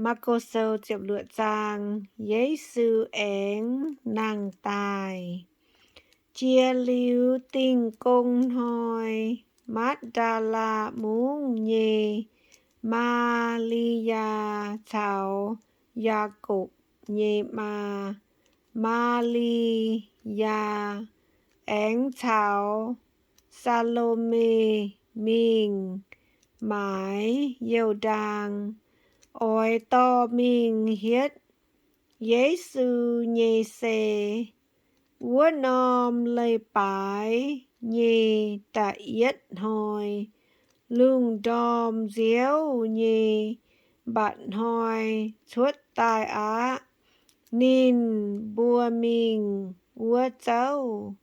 Maako Sou ziepc luoqc zaang. Yesu aengx nangh daaih. Jiex liuz Dingh Gong Hnoi, Matv^ndaa^laa Mungv nyei Maa^li^yaa caux Yaakopv nyei maa, Maa^li^yaa, aengx caux Saa^lo^me mingh maaiz youh ndaang, oix dorh mingh hietv Yesu nyei sei. Wuov norm leiz-baaix nyei da'yietv hnoi, lungh ndorm nziouv nyei mba'hnoi cuotv daaih aqv. Ninh mbuo mingh wuov zouv,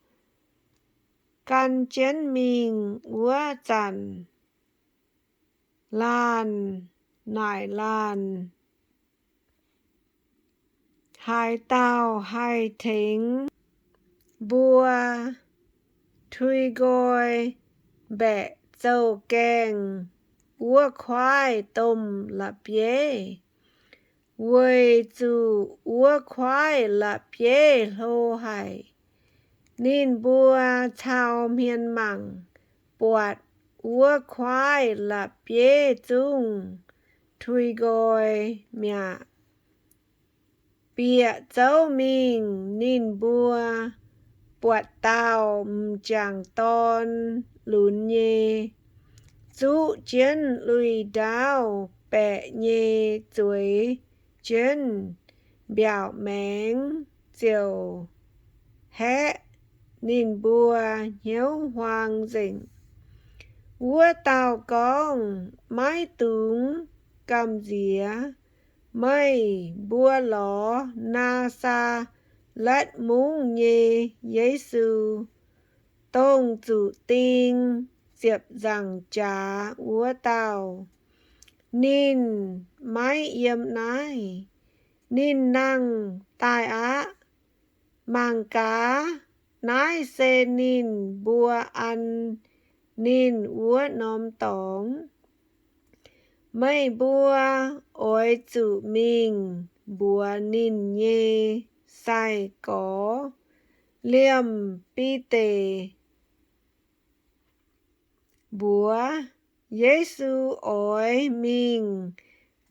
gan jienv mingh wuov zanc, laanh naaic laanh, haaix dauh haih tengx mbuo tui nqoi mbaeqc zouh gaengh wuov kuaaiv domh la'bieiv? Weic zuqc wuov kuaaiv la'bieiv hlo haic. Ninh mbuo cau hmien mangc, buatc wuov kuaaiv la'bieiv zungv tui nqoi mi'aqv. Bieqc zouv mingh, ninh mbuo buatc dauh m'jangc dorn lunx nyei, zuqv jienv lui-ndaauv baeqc nyei zueiz jienv mbiaauc maengx ziouc haeqv ninh mbuo hnyouv huaang nzengc. Wuov dauh gorngv, Maiv dungx gamh nziex. Meih mbuo lorz Naa^saa^letv Mungv nyei Yesu, dongh zuqc ding ziepc nzaangc jaax wuov dauh. Ninh maiv yiem naaiv. Ninh nangh daaih aqv. Mangc gaax, naaiv se ninh mbuo an ninh wuov norm dorngx. Meih mbuo oix zuqc mingh mbuox ninh nyei sai-gorx, liemh Bide mbuox, Yesu oix mingh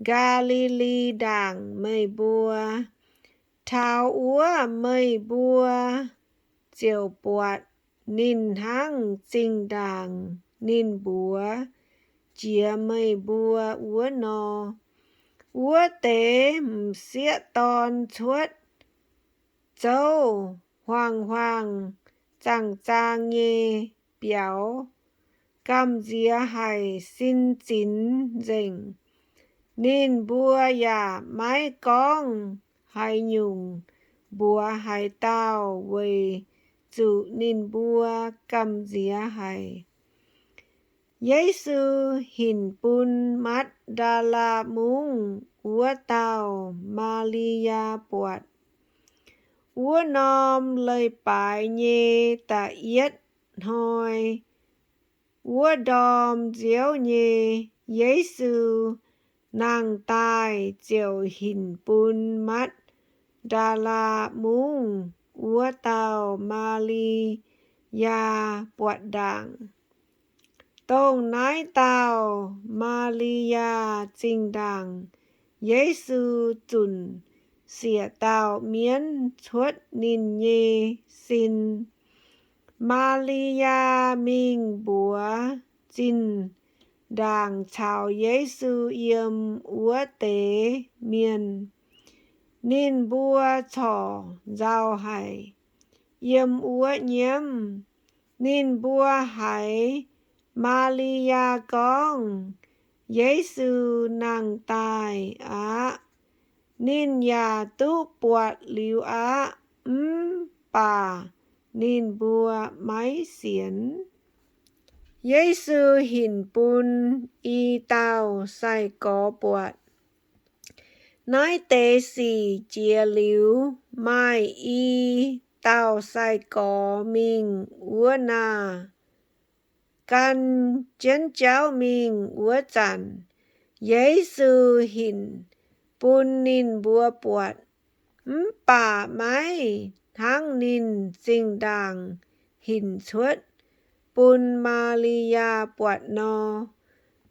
Gaa^li^li Ndaangc meih mbuo. Taux wuov meih mbuo ziouc buatc ninh hnangv zinh ndaangc ninh mbuox jiex meih mbuo wuov nor. Wuov deix m'sieqv dorn cuotv zouv huaang-huaang zaang-zaang nyei biaux, gamh nziex haic, sin zinx nzengc. Ninh mbuo yaac maiv gorngv haaix nyungc mbuox haaix dauh, weic zuqc ninh mbuo gamh nziex haic. Yesu Hinc Bun Matv^ndaa^laa Mungv Wuov Dauh Maa^li^yaa Buatc. Wuov norm leiz-baaix nyei da'yietv hnoi, wuov ndorm nziouv nyei, Yesu nangh daaih ziouc hinc bun Matv^ndaa^laa Mungv wuov dauh Maa^li^yaa buatc ndaangc. Dongh naaiv dauh Maa^li^yaa zinh ndaangc Yesu zunc siec dauh mienv cuotv ninh nyei sin. Maa^li^yaa mingh mbuox zinh ndaangc caux Yesu yiem wuov deix mienh. Ninh mbuo corc nzauh haic, yiem wuov nyiemv. Ninh mbuo haiz Maa^li^yaa gorngv Yesu nangh daaih aqv. Ninh yaac duqv buatc liuz aqv, mv baac ninh mbuo maiv sienx. Yesu Hinc Bun I Dauh Sai-Gorx Buatc. Naaiv deix sic jiex liuz, maaih i dauh sai-gorx mingh wuov naah. Gan jienv jauv mingh wuov zanc, Yesu hinc bun ninh mbuo buatc. Mv baac maiv hnangv ninh zinh ndaangc hinc cuotv bun Maa^li^yaa buatc nor,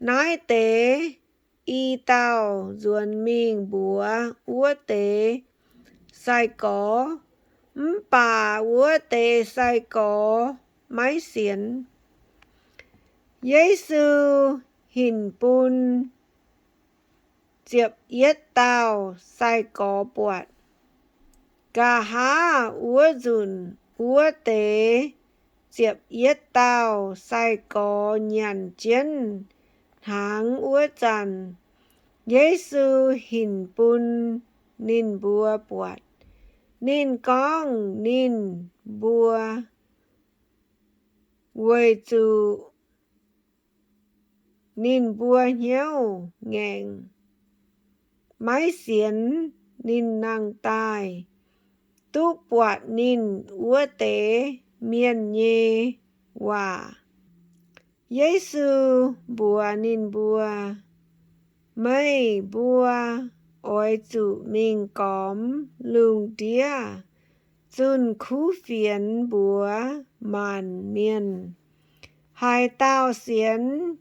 naaiv deix i dauh nzuonx mingh mbuox wuov deix sai-gorx, mv baac wuov deix sai-gorx maiv sienx. Yesu hinc bun ziepc yietv dauh sai-gorx buatc. Nqa'haav wuov nzunc wuov deix ziepc yietv dauh sai-gorx nyanc jienv hnaangx wuov zanc, Yesu hinc bun ninh mbuo buatc. Ninh gorngv ninh mbuo weic zuqc ninh mbuo hnyouv ngaengc, maiv sienx ninh nangh daaih duqv buatc ninh wuov deix mienh nyei waac. Yesu mbuox ninh mbuo, Meih mbuo oix zuqc mingh gormx lungh ndiev zunh kuv fienx mbuox maanc mienh, Haaix dauh sienx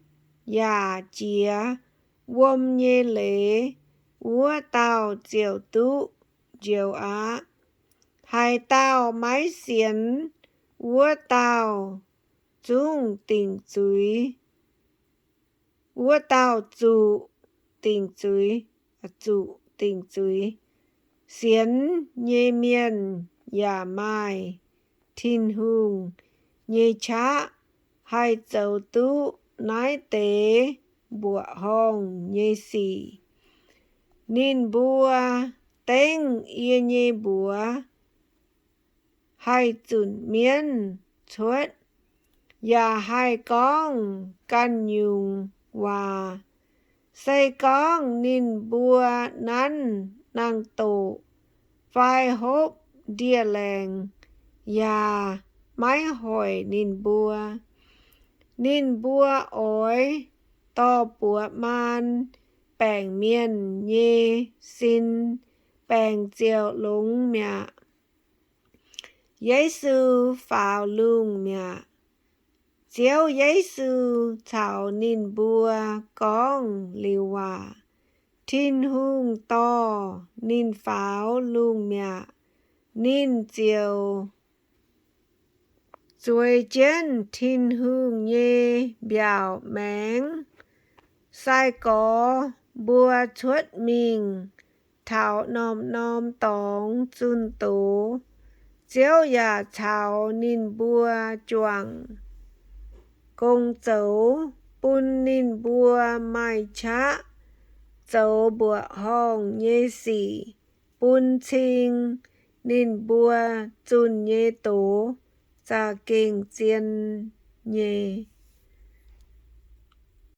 yaac jiex wuom nyei leiz, wuov dauh ziouc duqv njoux aqv. Haaix dauh maiv sienx, wuov dauh zungv dingc zuiz, wuov dauh zuqc dingc zuiz, zuqc dingc zuiz. Sienx nyei mienh yaac maaih Tin-Hungh nyei qaqv haih zoux duqv naaiv deix mbuoqc horngh nyei sic. Ninh mbuo dengv yie nyei mbuox haih zunc mienv cuotv, yaac haih gorngv ganh nyungc waac. Se gorngv ninh mbuo nanv nangh doqc fai hopv ndie-laengc yaac maiv hoic ninh mbuo. Ninh mbuo oix dorh buoz maan baengc mienh nyei sin, baengc ziouc longx mi'aqv. Yesu Faaux Lungh Mi'aqv. Ziouv Yesu caux ninh mbuo gorngv liuz waac, Tin-Hungh dorh ninh faaux lungh mi'aqv. Ninh ziouc zueiz jienv Tin-Hungh nyei mbiaauc maengx. Sai-gorx mbuo cuotv mingh taux norm-norm dorngx zunh doz. Ziouv yaac caux ninh mbuo juangc gong zoux, bun ninh mbuo maaih qaqv zoux mbuoqc horngh nyei sic bun cing ninh mbuo zunh nyei doz za'gengh zien nyei.